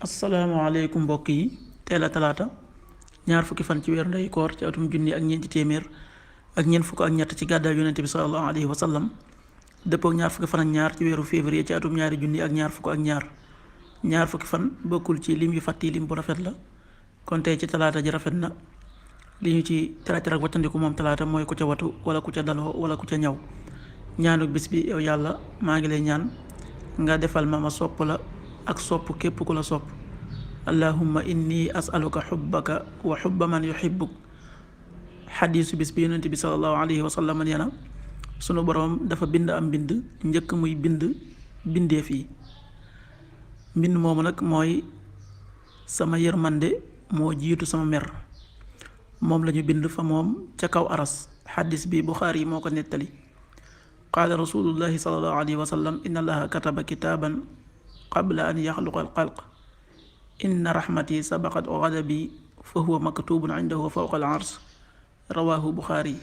asalaamaaleykum mbokk yi teel a talaata ñaar fukki fan ci weeru ndey koor ci atum junni ak ñeenti téeméer ak ñeent fukk ak ñett ci gàddaay yonente bi sallallahu alayhi wa sallam dëppook ñaar fukki fan ak ñaar ci weeru février ci atum ñaari junni ak ñaar fukk ak ñaar fukki fan bokkul ci lim yu fàtti lim bu rafet la kon tey ci talaata ji rafet na li ñu ci tere ak wattandiku moom talaata mooy ku ca watu wala ku ca daloo wala ku ca ñaw ñaanu bis bi yow yàlla maa ngi lay ñaan nga defal ma sopp la ak sopp képp ku la sopp allahumma inni asaluka xubbaka wa xubba man yuxibbuk xadiisu bis bi yonent bi salallahu alayhi wa sallam nee na sunu boroom dafa bind am mbind njëkk muy bind bindeef yi mbind moomu nag mooy sama yërmande moo jiitu sama mer moom lañu bind fa moom ca kaw aras xadis bi Buxaari yi moo ko nettali qaala rasulullahi salallahu alayhi wa sallam inna allaha kataba kitaaban qabla an yaxluqa alxalq inna raxmati sabaqat gadabi fa huwa maktubun indahu fawqa al ars rawahu Buxaari